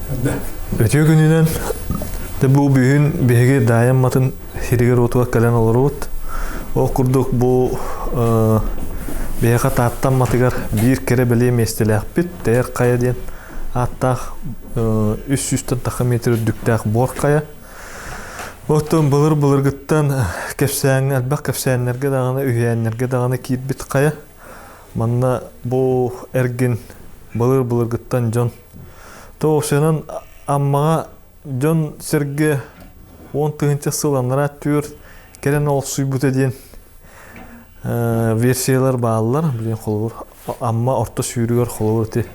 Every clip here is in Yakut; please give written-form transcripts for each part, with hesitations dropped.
Үтүө күнүнэн дьэ бу бүгүн биһиги Даайа Амматын сиригэр-уотугар кэлэн олоробут. Ол курдук бу биһиэхэ Таатта Амматыгар биир кэрэ-бэлиэ миэстэлээхпит Тэйэр хайа диэн ааттаах 300-тэн тахса метр үрдүктээх буор хайа. Оттон былыр-былыргыттан кэпсээҥҥэ элбэх кэпсээннэргэ даҕаны, үһүйээннэргэ даҕаны киирбит хайа. Манна бу эргин былыр-былыргыттан дьон Тоосуйанан Аммаҕа дьон-сэргэ 10 000 сыл анараа өттүгэр кэлэн олохсуйбута диэн версиялар бааллар. Билигин холобур Амма орто сүүрүгэр холобур ити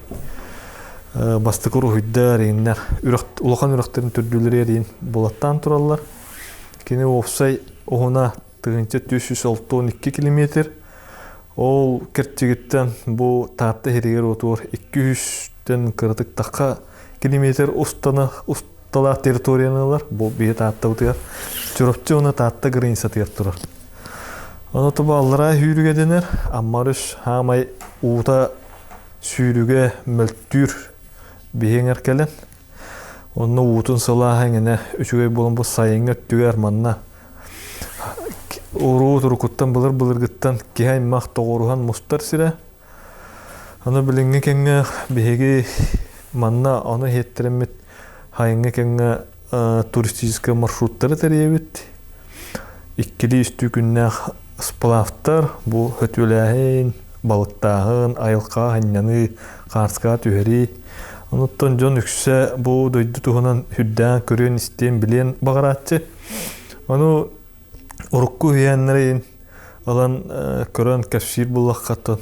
бастакы уруһуйдар, иҥнэр үрэх улахан үрэхтэрин төрдүлэрэ эриин булаттаан тураллар. Кини уопсай уһуна 1462 километр. Ол кэрчигиттэн бу Таатта иһиригэр-уотугар 200-тэн кыратыктахха километр устана усталаах территорияны ылар. Бу биһи Тааттабытыгар Чурапчы уонна Таатта границатыгар турар. Ону тобо аллараа сүүрүгэ дэнэр. Амма өрүс хаамай уута сүүрүгэ мөлтүүр биһиҥэр кэлэн. Онно уутун сылааһа эҥинэ үчүгэй буолан бу сайыҥҥы өттүгэр манна Уруу турукуттан былыр-былыргыттан киһи аймах тоҕуоруһан мустар сирэ. Аны билиҥҥи кэмҥэ биһиги манна ону иһиттэрэммит сайыҥҥы кэмҥэ туристическай маршруттары тэрийэбит. Иккилии-үстүү күннээх сплавтар, бу хөтүөлээһин, балыктааһын, айылҕаҕа сынньаныы, хаарскаҕа түһэрии. Онуттан дьон үксэ бу дойду туһунан үрдээн көрүөн-истиэн, билиэн баҕарааччы. Ону урукку үһүйээннэрин ылан көрөн кэпсиир буллаххаттан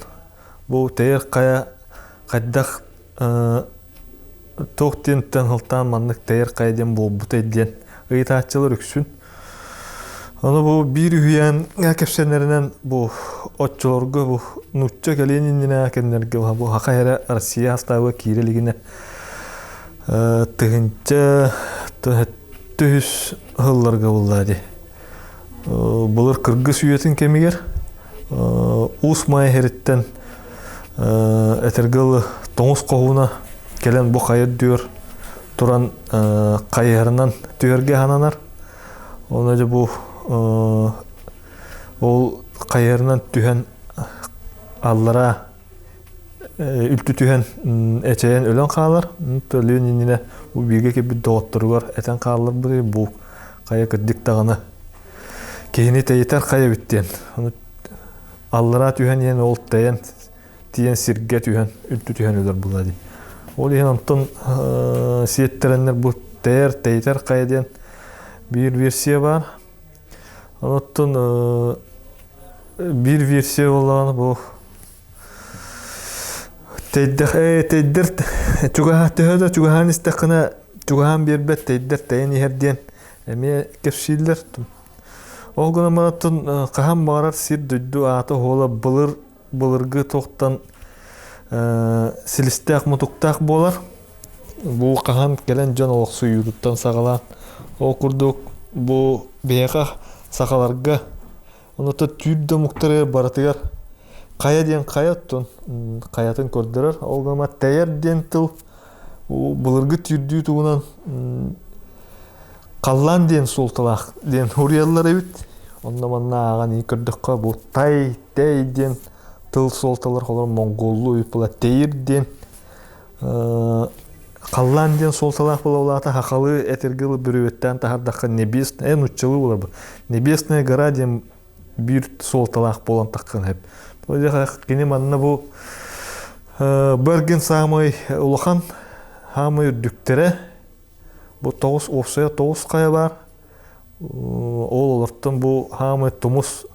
бу тэйэр хайа хайдах туох диэнтэн сылтаан маннык тэйэр хайа диэн буолбутай диэн ыйытааччылар үксүн. Ону бу биир үһүйээн кэпсэнэринэн бу оччолорго бу нуучча кэлиэн иннинэ кэннэргэ бу хаха эрэ Россия астаабыга киирэ илигинэ тыһынча түһүс ыһылларга буллаа дии. Былыр кыргыс үйэтин кэмигэр Уус Маайа иһэриттэн этэргэ дылы тоҥус хоһууна кэлэн бу хайа үрдүгэр туран хайыһарынан түһэргэ сананар. Онно дьэ бу ол хайыһарынан түһэн аллараа үлтү түһэн эчэйэн өлөн хаалар. Өлүөн иннинэ бу бииргэ кэлбит доҕотторугар этэн хаалларбыт бу хайа кырдьык даҕаны киһини тэйитэр хайа эбит диэн. Ону аллараа түһэн иһэн ол тэйэн тиийэн сиргэ түһэн үлтү түһэн өлөр буолла дии. Ол иһин онтон сиэттэрэннэр бу тэйэр тэйитэр хайа диэн биир версия баар. Оттон биир версия буоллаҕына бу Тэйдэх ээ тэйдэр чугаһа төһө да чугаһаан истэххинэ чугаһаан биэрбэт тэйдэр тэйэн иһэр диэн эмиэ кэпсииллэр. Ол гынан баран хаһан баҕарар сир-дойду аата-суола былыр былыргы туохтан силистээх-мутуктаах буолар. Бу хаһан кэлэн дьон олохсуйуутуттан саҕалаан ол курдук бу биһиэхэ сахаларга Онуота түүр да омуктарыгар барытыгар хайа диэн хайа оттон хайатын көрдөрөр. Ол гынан тэйэр диэн тыл былыргы түүрдүү тугунан халлаан диэн суолталаах диэн уруйаллар эбит. Онно манна ааҕан ии көрдөххө бу тай, тэй диэн тыл суолталар холор монголлуу эбит була тэйир диэн халлаан диэн суолталаах буолаата хахалы этэргэ ылы бүрүөттээн таһардахха небесная нуччалыы буолар небесная гора диэн биир суолталаах буолан таххан сөп кини манна бу бу саамай улахан хаамай үрдүктэрэ бу тоҕус уопсайа тоҕус хайа баар Ол олортон бу хаамай тумус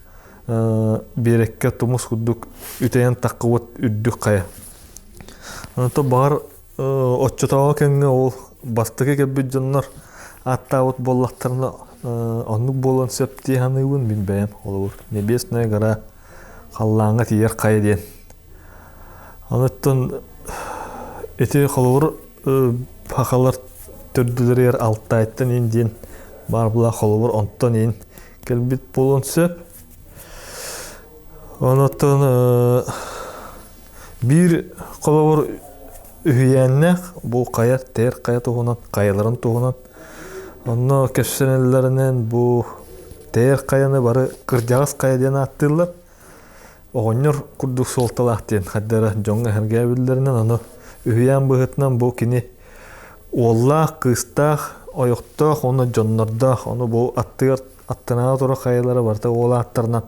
биэрэккэ тумус курдук үтэйэн таххыбыт үрдүк хайа. Онтон баҕар оччотооҕу кэмҥэ ол бастакы кэлбит дьоннор ааттаабыт буоллахтарына оннук буолуон сөп дии саныыбын мин бэйэм холобур Небесная гора халлааҥҥа тиийэр хайа диэн. Онуттан ити холобур Сахалар төрдүлэригэр Алтайтан иин диэн баар була холобур онтон иин кэлбит буолуон сөп. Онуттан биир холобур үһүйээннээх бу хайа тэр хайа туһунан хайаларын туһунан онно кэпсэнэллэринэн бу тэр хайаны бары кырдьаҕас хайа диэн ааттыыллар оҕонньор курдук суолталаах диэн хайдара дьоҥҥо эһэргээбиллэринэн ону үһүйээн быһыытынан бу кини уоллаах кыыстаах ойохтоох уонна дьоннордоох ону бу аттыгар аттынааҕы турар хайалара барыта уол ааттарынан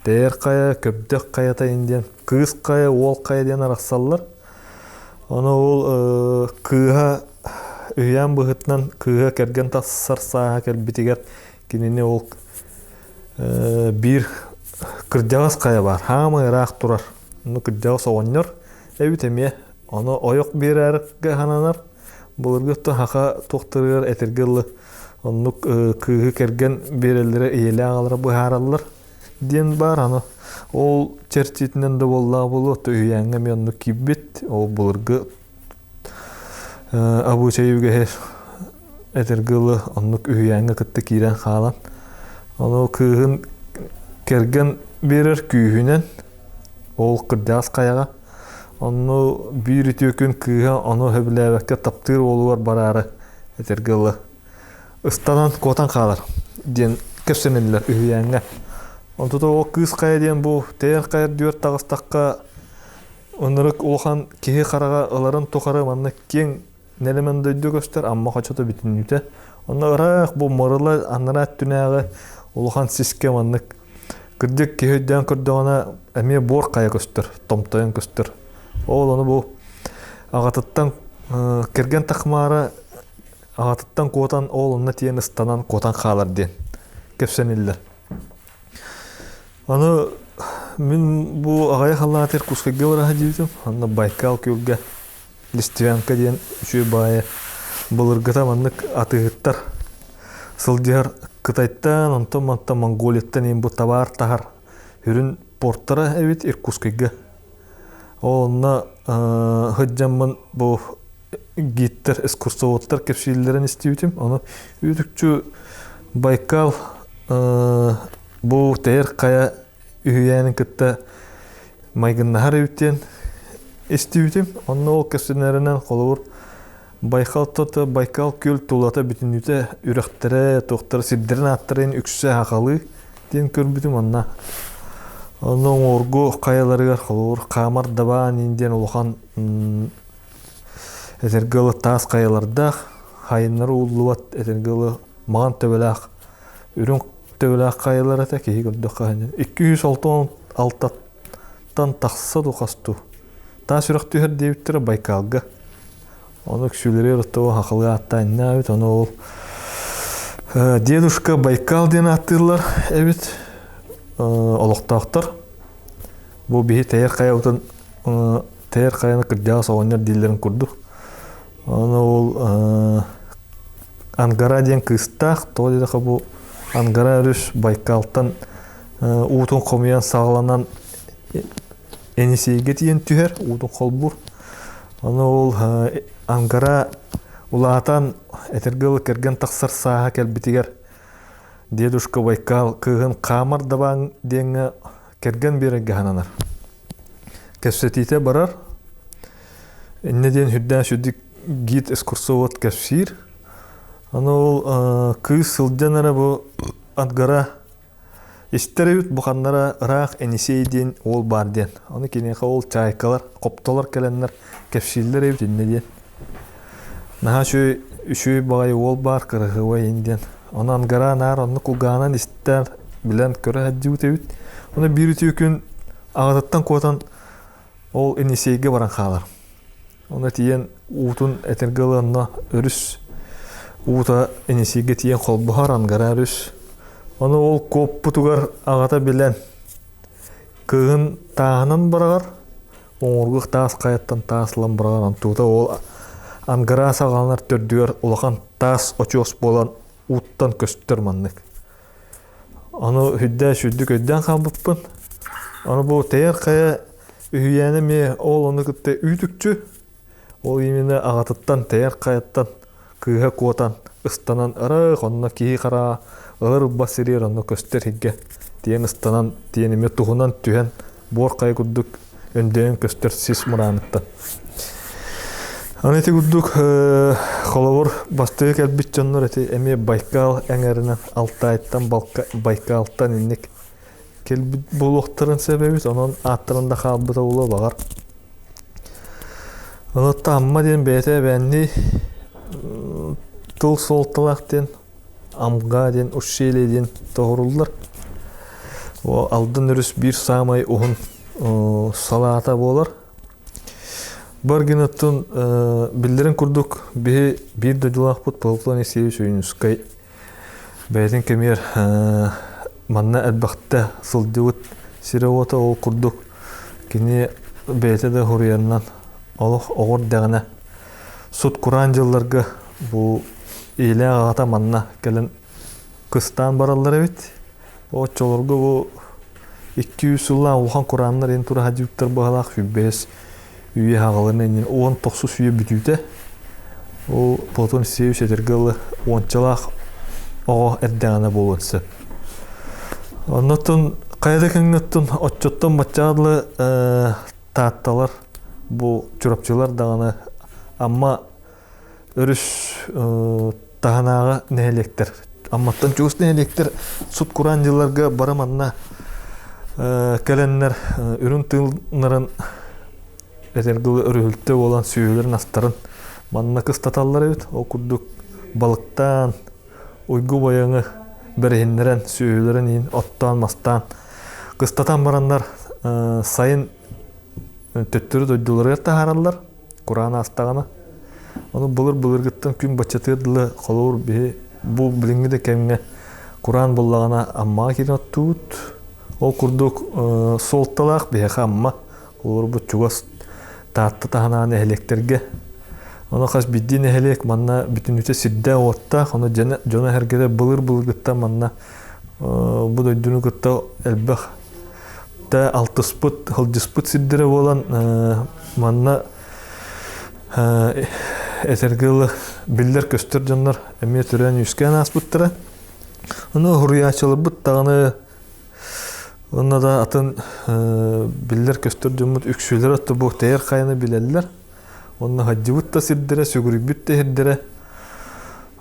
Тэйэр хайа, Көбдөх хайата диэн кыыс хайа, уол хайа диэн арахсаллар. Ону ол кыыһа үһүйээн быһыытынан кыыһа кэргэн тахсар сааһа кэлбитигэр кинини ол биир кырдьаҕас хайа баар, хаамай ыраах турар. Ону кырдьаҕас оҕонньор эбит эмиэ. Ону ойох биэрэргэ сананар. Былыргы өттө саха туохтарыгар этэргэ дылы оннук кыыһы кэргэн биэрэллэрэ ийэлээх аҕалара быһаараллар диэн баар. Аны ол чэрчитинэн да буоллаҕа буолуо, үһүйээҥҥэ эмиэ оннук киирбит. Ол былыргы абыычай үгэһи этэргэ дылы оннук үһүйээҥҥэ кытта киирэн хаалан ону кыыһын кэргэн биэрэр күүһүнэн ол кырдьаҕас хайаҕа Онно биир үтүө күн кыыһа ону сөбүлээбэккэ таптыыр уолугар бараары этэргэ дылы ыстанан куотан хаалар диэн кэпсэнэллэр үһүйээҥҥэ. Онтута ол кыыс хайа диэн бу тэйэр хайа дүөр таҕыстахха ынырык улахан киһи хараҕа ыларын тухары манна киэҥ нэлэмэн дойду көстөр Амма хочото бүтүннүүтэ. Онно ыраах бу Мырыла анараа өттүнээҕи улахан сискэ маннык кырдьык киһи өйдөөн көрдөҕүнэ эмиэ буор хайа көстөр, томтойон көстөр. Ол ону бу аҕатыттан кэргэн тахмаара аҕатыттан куотан ол онно тиийэн ыстанан куотан хаалар диэн кэпсэниллэр. Аны мин бу аҕайах халлаатыр Иркутскайга бараһа диэбитим. Онно Байкал күөлгэ Листвянка диэн үчүгэй баайы былыргыта маннык атыыһыттар сылдьыһар Кытайтан, онтон мантан Монголияттан иһин бу табаар таһар сүрүн портара эбит Иркутскайга. Ол онно сылдьаммын бу гидтэр, экскурсоводтар кэпсииллэрин истибитим. Ону үүтүкчү Байкал бу тэйэр хайа үһүйээнин кытта майгыннаһар эбит диэн истибитим. Онно ол кэпсэнэринэн холобур Байкал тото Байкал күөл тулата бүтүннүүтэ үрэхтэрэ, туохтара сирдэрин ааттарын үксэ хахалыы диэн көрбүтүм онно. Онно уҥуоргу хайаларыгар холобур Хаамар Дабаан диэн улахан этэргэ дылы таас хайалардаах, хайыннары ууллубат этэргэ дылы маҥан төбөлөөх үрүҥ төбөлөөх хайалар этэ киһи көрдөххө 266-тан тахса дуу хас дуу таас үрэх түһэр диэбиттэрэ Байкалга ону үксүлэри оттого хахалыы ааттаан иннэ эбит ону ол дедушка Байкал диэн ааттыыллар эбит олохтоохтор бу биһи тэйэр хайабытын тэйэр хайаны кырдьаҕас оҕонньор дииллэрин курдук ону ол Ангара диэн кыыстаах, тоҕо диэтэххэ бу Ангара өрүс Байкалтан уутун хомуйан саҕаланан Енисейгэ тиийэн түһэр, уутун холбуур. Ону ол Ангара улаатан этэргэ дылы кэргэн тахсар сааһа кэлбитигэр дедушка Байкал кыыһын Хаамар Дабаан диэҥҥэ кэргэн биэрэргэ сананар. Кэпсэтиитэ барар. Иннэ диэн сүрдээх сүрдүк гид экскурсовод кэпсиир. Аны ол кыыс сылдьан эрэ бу Ангара истэр эбит бу ханнара ыраах Енисей диэн уол баар диэн. Аны киниэхэ ол чайкалар, хоптолор кэлэннэр кэпсииллэр эбит иннэ диэн. Наһаа үчүгэй, үчүгэй баҕайы уол баар, кыраһыабай иһин диэн. Ону Ангара наар оннук кулгааҕынан истэр, билэн көрө сылдьыбыт эбит. Ону биир үтүө күн аҕатыттан куотан ол Енисейгэ баран хаалар. Онно тиийэн уутун этэргэ дылы онно өрүс уута Енисейгэ тиийэн холбоһор Ангара өрүс. Ону ол куоппутугар аҕата билэн кыыһын тааһынан быраҕар, уҥуоргух таас хайаттан таас ылан быраҕар онтута ол Ангара саҕаланар төрдүгэр улахан таас очуос буолан ууттан көстөр маннык. Ону үрдээн сүрдүк өйдөөн хаалбыппын. Ону бу тэйэр хайа үһүйээнэ эмиэ ол ону кытта үүт-үкчү. Ол именно аҕатыттан тэйэр хайаттан кыыһа куотан ыстанан ырыых онно киһи хараҕа ылар ылбат сиригэр онно көстөр сиргэ тиийэн ыстанан тиийэн эмиэ туһунан түһэн буор хайа курдук өндөйөн көстөр сис мырааныттан. Аны ити курдук холобур бастакы кэлбит дьоннор ити эмиэ Байкал эҥэринэн Алтайтан Байкалтан инник кэлбит буолуохтарын сөп эбит, онон ааттарын да хаалбыта буолуо баҕар. Онон Амма диэн бэйэтэ эбээннии тыл суолталаах диэн Амга диэн ущелье диэн тоһуруллар. О Алдан өрүс биир саамай уһун салаата буолар. Баргинаттан биллэрин курдук биһи биир дойдулаахпыт Платон Алексеевич Ойуунускай бэйэтин кэмигэр манна элбэхтэ сылдьыбыт сирэ-уота ол курдук кини бэйэтэ да суруйарынан олох оҕо эрдэҕинэ сут-кураан дьылларга бу ийэлээх аҕата манна кэлэн кыстаан бараллар эбит. Оччолорго бу 200 сыллаах улахан курааннар ин тура садьыыттар быһалаах 25 үйэ хаҕаларын иннин 19 үйэ бүтүүтэ ол Платон Алексеевич этэргэ дылы уончалаах оҕо эрдэҕинэ буолуон сөп. Оннотон хайа да кэмҥэттэн оччоттон баччаҕа дылы Таатталар бу Чурапчылар даҕаны Амма өрүс таһынааҕы нэһилиэктэр Амматтан чугас нэһилиэктэр сут-кураан дьылларга бары манна кэлэннэр үрүҥ тыыннарын этэргэ дылы өрүһүлтэ буолан сүөһүлэрин астарын манна кыстаталлар эбит. Ол курдук балыктаан, уйгу байаҥы бэриһиннэрэн, сүөһүлэрин иһин оттоон-мастаан кыстатан бараннар сайын төттөрү дойдуларыгар таһаараллар. Кураан аастаҕына. Ону былыр-былыргыттан күн баччатыгар дылы холобур биһи бу билиҥҥи да кэмҥэ кураан буоллаҕына Аммаҕа киирэн оттуубут. Ол курдук суолталаах биһиэхэ Амма олорбут чугас Таатта таһынааҕы нэһилиэктэргэ. Ону хас биирдии нэһилиэк манна бүтүннүүтэ сирдээх-уоттаах, ону дьоно-сэргэтэ былыр-былыргыттан манна бу дойдуну кытта элбэх да алтыспыт, сылдьыспыт сирдэрэ буолан манна этэргэ дылы биллэр-көстөр дьоннор эмиэ төрөөн-үөскээн ааспыттара. Ону уһуруйааччыларбыт даҕаны уонна да атын биллэр-көстөр дьоммут үксүлэрэ бу тэйэр хайаны билэллэр. Онно сылдьыбыт да сирдэрэ, сүгүрүйбүт да сирдэрэ.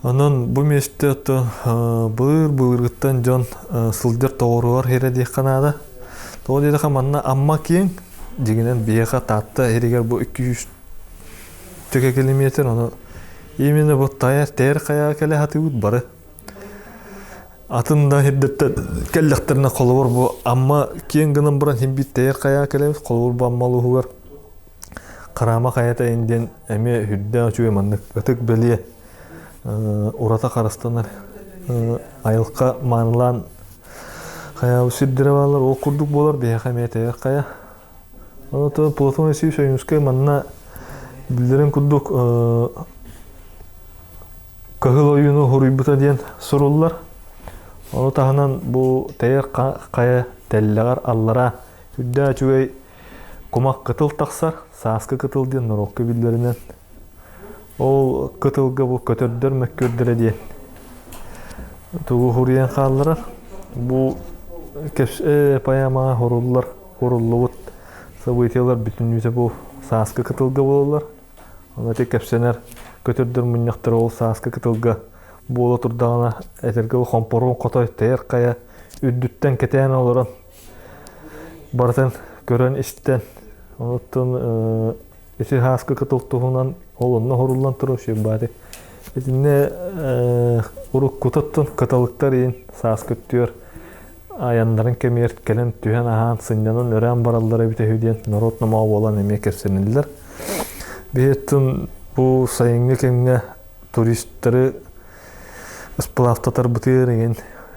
Онон бу миэстэ оттон былыр-былыргыттан дьон сылдьар тоҕоругар сирэ диэххэ наада. Тоҕо диэтэххэ манна Амма киэҥ, дьиҥинэн биһиэхэ Таатта сиригэр бу 200 төкө километр, ону именно бу тайар тэйэр хайаҕа кэлэ сатыыбыт бары. Атын да сирдэртэн кэллэхтэринэ холобур бу Амма киэҥ гынан баран син биир тэйэр хайаҕа кэлэбит, холобур бу Амма улууһугар Хараама хайата ин диэн эмиэ үрдээх үчүгэй маннык ытык бэлиэ урата харыстанар айылҕа маанылаан хайаабыт сирдэрэ бааллар. Ол курдук буолар биһиэхэ эмиэ тэйэр хайа. Онон Платон Васильевич Ойуунускай манна биллэрин курдук Кыһыл ойууну суруйбута диэн суруллар. Ону таһынан бу тэйэр хайа тэллэҕэр аллараа үрдээх үчүгэй Кумах кытыл тахсар, сааскы кытыл диэн норуокка биллэринэн. Ол кытылга бу көтөрдөр мөккүөрдэрэ диэн тугу суруйан хаалларар. Бу поэмаҕа суруллар, суруллубут событиелар бүтүннүүтэ бу сааскы кытылга буолаллар. Ону ити кэпсэнэр көтөрдөр мунньахтара ол сааскы кытылга буола турдаҕына этэргэ хомпоруун хотой тэйэр хайа үрдүттэн кэтээн олорон Барытын көрөн-истэн, оттон ити һааскы кытыл туһунан ол онно уһуруллан турар сүрбаати. Итиннэ уруккутуттан кыталыктар иин сааскы өттүгэр айаннарын кэмигэр кэлэн түһэн аһаан сынньанан өрөөн бараллар эбитэ үһү диэн норуот номоҕо буолан эмиэ кэпсэниллэр. Биһиэттэн бу сайыҥҥы кэмҥэ туристары Сплавтатарбытыгар игин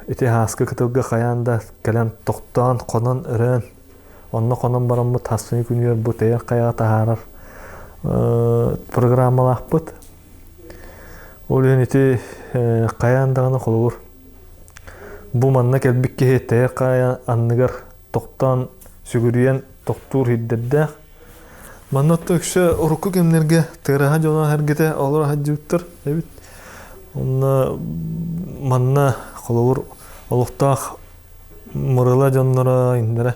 ити һааскы кытылга хайаан да кэлэн тохтоон, хонон, өрөөн, онно хонон бараммыт хассыҥы күнүгэр бу тэйэр хайаҕа таһаарар программалаахпыт. Ол иһин ити хайаан даҕаны холобур бу манна кэлбит киһи тэйэр хайа анныгар тохтоон сүгүрүйэн тохтуур сирдэрдээх. Манна үксэ урукку кэмнэргэ тыараһа дьоно эргитэ олоро сылдьыбыттар эбит. Онно манна холобур олохтоох Мырыла дьонноро иннэрэ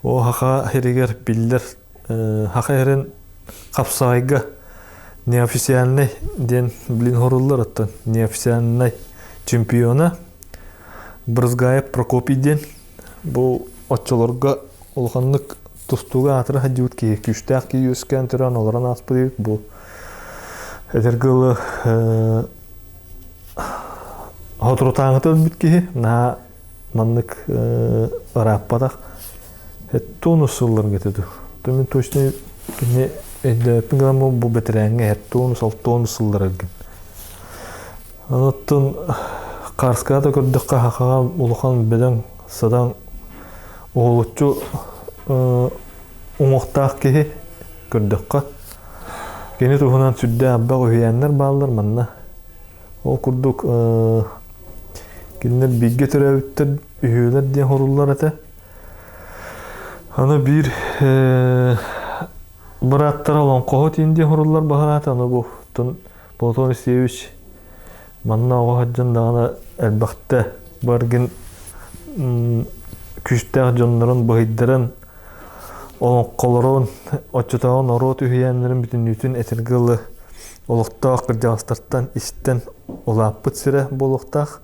о саха сиригэр биллэр саха сирин хапсаҕайга. Неофициальнай диэн билин хоруллар оттон неофициальнай чемпиона Брызгаев Прокопий диэн бу оччолорго улаханнык тустууга аатыра сылдьыбыт киһи күүстээх киһи үөскээн төрөөн олорон ааспыт эбит бу этэргэ дылы соторутааҥыта өлбүт киһи наһаа маннык ырааппатах тонус сылларга этэ дуу мин точно кини өйдөөппүн гынан бу бэтэрээҥҥэ тонус алтонус сылларга Оттон Карскаҕа да көрдөххө хахаҕа улахан бөдөҥ садаҥ уһулуччу уҥуохтаах киһи көрдөххө кини туһунан сүрдээх элбэх үһүйээннэр бааллар манна. Ол курдук кинилэр бииргэ төрөөбүттэр үһүөлэр диэн хоруллар этэ. Аны биир бырааттара олоҥхоһут иин диэн хоруллар баһараата аны бу Платон Алексеевич манна оҕо сылдьан даҕаны элбэхтэ баргын күүстээх дьоннорун быһыйдарын, олоҥхолорун, оччотооҕу норуот үһүйээннэрин бүтүннүүтүн этэргэ дылы олохтоох кырдьаҕастартан истэн улааппыт сирэ буолуохтаах.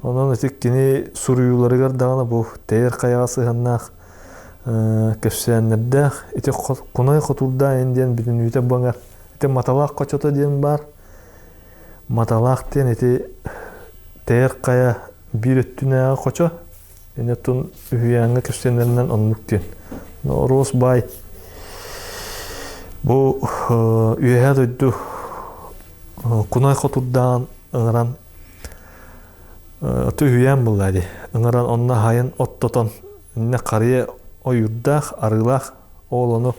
Онон ити кини суруйууларыгар даҕаны бу тэйэр хайаҕа сыһыаннаах кэпсээннэрдээх ити Кунай хотуурдаайын диэн бүтүннүүтэ баҥар ити Маталаах хочото диэн баар. Маталаах диэн ити тэйэр хайа биир өттүнээҕи хочо. Инэтун үһүйээҥҥэ кэпсээннэринэн оннук диэн. Оруос баай бу үөһээ дойду Кунай хотурдаан ыҥыран Үһүйээн буолла дии. Ыҥыран онно аһайан оттотон, иннэ харыйа ойуурдаах, арыылаах ол ону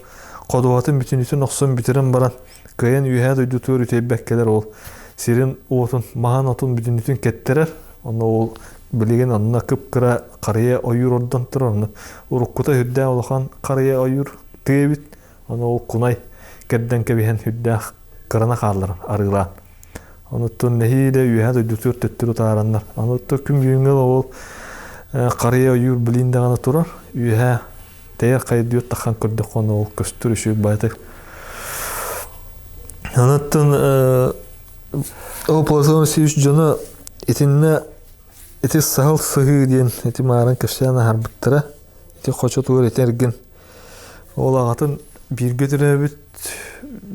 ходуһатын бүтүнүтүн охсон бүтэрэн баран, кыайан үөһээ дойдутугар үтэйбэккэлэр ол сирин уотун, маһын отун бүтүнүтүн кэттэрэр. Онно ол билигин онно кып-кыра харыйа ойуур ордон турар. Онно уруккута үрдээх улахан харыйа ойуур тыа эбит. Ону ол кунай кэрдэн кэбиһэн үрдээх кырана хаалларар арыылаан. Онуттан нэһиилэ үөһэ дойдутугар төттөрү утаараннар. Онуттан күн бүгүҥҥү ол харыйа ойуур билин даҕаны турар. Үөһэ тэйэр хайдыыр тахан көрдөххө ону ол көстөр үчүгэй баайдык. Онуттан ол Платон Васильевич дьоно итиннэ ити саһыл сыһыы диэн ити маарын кэпсээн аһарбыттара. Ити хочотугар ити эргин Ол аҕатын бииргэ төрөөбүт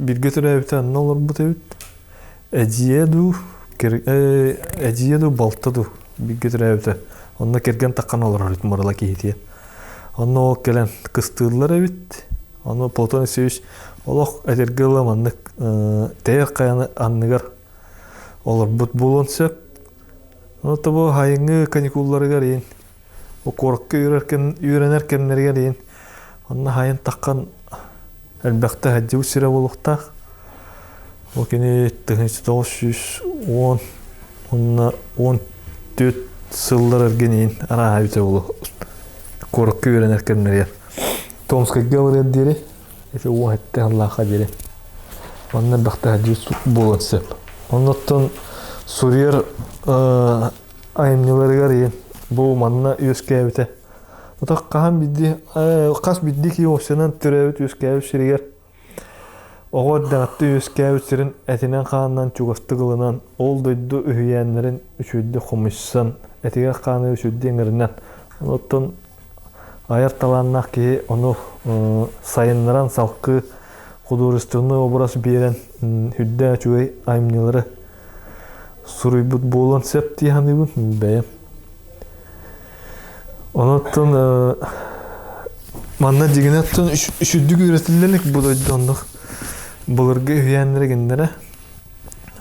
бииргэ төрөөбүтэ анна олорбут эбит. Эдьиийэ дуу, эдьиийэ дуу, балта дуу бииргэ төрөөбүтэ. Онно кэргэн таххан олорор эбит Мырыла киһитиэ. Онно ол кэлэн кыстыыллар эбит. Ону Платон Алексеевич олох этэргэ ыла маннык тэйэр хайаны анныгар олорбут буолуон сөп. Ону тобу хайыҥҥы каникулларыгар иин куоракка үөрэнэр кэмнэригэр иин онно хайын таххан элбэхтэ сылдьыбыт сирэ буолуохтаах. Ол кини 1910 уонна 14 сыллар эргин иин арааһа эбитэ буолуо куоракка үөрэнэр кэмнэригэр. Томскайга барыар диэри ити 17 сыллаахха диэри онно элбэхтэ сылдьыбыт буолуон сөп. Оннуттан суруйар айымньыларыгар иһин бу манна үөскээбитэ. Ото хаһан биирдии хас биирдии киһи уопсайынан төрөөбүт үөскээбит сиригэр оҕо эрдэҕиттэн үөскээбит сирин этинэн-хаанынан чугастык ылынан, ол дойду үһүйээннэрин үчүгэйдик хомуйсан, этигэр-хааныгар үчүгэйдик иҥэринэн, оттон айар талааннаах киһи ону сайыннаран салгыы художественный образ биэрэн үрдээх үчүгэй айымньылары суруйбут буолуон сөп дии саныыбын бэйэм. Онуттан манна дьигинэттэн үчүрдүк үөрэтиллэ илик бу дойду оннук былыргы үһүйээннэрэ гиннэрэ.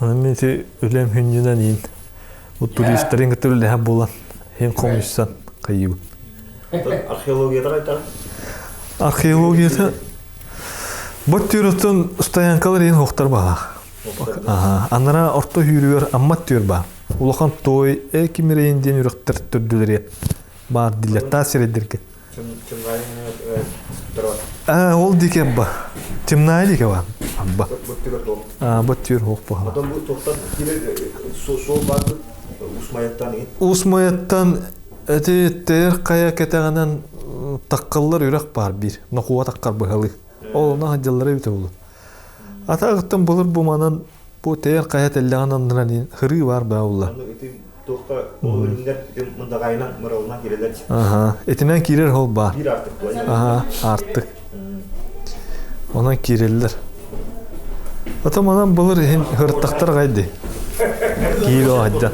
Онон мин ити үлэм хүнньүнэн иин бу туристарын кытта үлэлэһэ буолан иһин хомуйсан хайыыбын. Археологията қайтар? Археологията бот түрөттөн стоянкалар иһин хуохтар баһаах. Анараа орто сүүрүгэр Аммат түөр баар. Улахан той кимирэйин диэн үрэхтэр төрдүлэри баар дииллэр таас сирэйдэргэ. Аа, ол диэки абба. Темная диэки баар. Абба. Аа, бу түөр хуох буһала. Потом бу туохтан суол баар Усмаяттан Усмаяттан эти тэр хайа кэтэҕинэн таккаллар үрэх баар биир. Нохуа таккар быһалыы. Ол онно сылдьаллара эбитэ буолуо. Атаҕыттан былыр бу манан бу тэйэр хайа тэллэҕин аннынан хырыы баар баа улла. Туохха ол үрүҥнэр мындаҕайынан мыралынан киирэллэр. Аха, итинэн киирэр ол баар. Биир аартык буолар. Аха, аартык. Онон киирэллэр. Ото манан былыр иһин хыртахтар гайды. Киир оһаддьан.